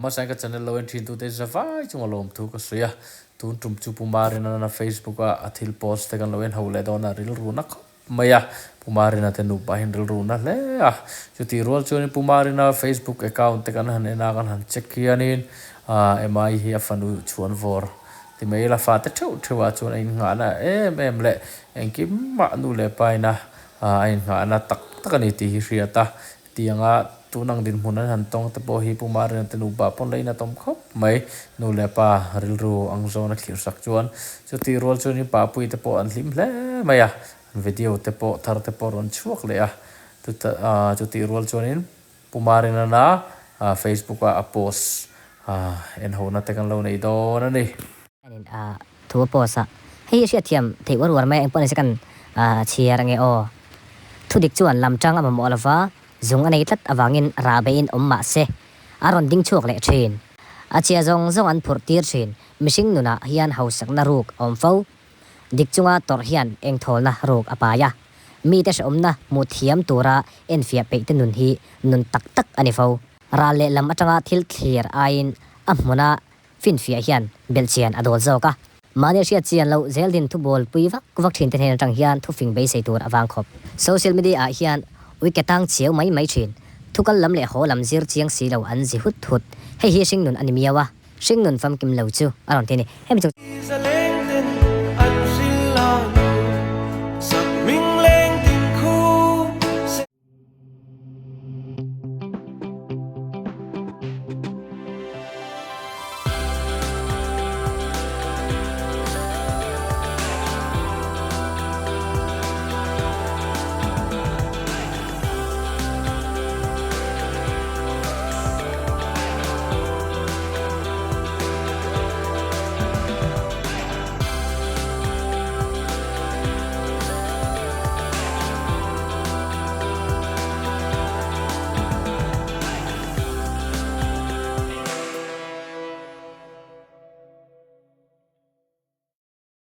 Hmasa in ka channel lo en thin tute zavai chunga lawmthu ka sawi a, tun tum chu Pu Marina nana Facebook a a thil post te kan lo en ho leh dawn a, rilru na khawp mai a, Pu Marina te nupa hian rilru na hle a, chutih rual chuanin Pu Marina Facebook account te kan han en a, kan han check hianin Emma-i hi a fanu chhuan vawr ti mai ila fate theuh theuh ah chuan a innghahna em em leh engkim mah nu leh pa ina a innghahna tak tak a ni tih hi hriat a, Tianga tun ang dinhmun an han tawng te pawh hi Pu Marina te nupa pawn la in a tawm khawp mai. Nu leh pa rilru ang zawn a thlir sak chuan chutih rual chuan in papui te pawh an hlim hle mai a, an video te pawh thar te pawh rawn chhuak leh a. Chutih rual chuanin Pu Marina na Facebook a a post en hona te kan lo nei dawn a ni. Thu a post a, hei hi hriatthiam theih uar uar mai a, engpawh nise kan chhiar ange aw. Thudik chuan lam tang a mamawh lova, zung a nei tlat avangin rah beihin awm mah se, a rawn ding chhuak leh thin. A chhia zawng zawng an phurh tir thin, mihring nunah hian hausakna ruk a awm fo. Dik chunga tawrh hian engthawlna ruk a pai a, mite hrehawmna hmuh thiam tura enfiah peihte nun hi nun tak tak a ni fo. Ral leh lam atanga thil thlir aiin a hmuna Finfiah hian belhchian a dawl zawk a. Mahni hriat chian loh zel din thubawl pui vak vak thin te hnen atang hian thufing beisei tur a vang khawp. Social media ah hian ui ke tang chiau mai mai thin. Thukal lam leh haw lam zir chiang si lo an zi hut hut. Hei hi hringnun a ni miau a, hringnun famkim lo chu a rawn ti a ni. Hemi chu.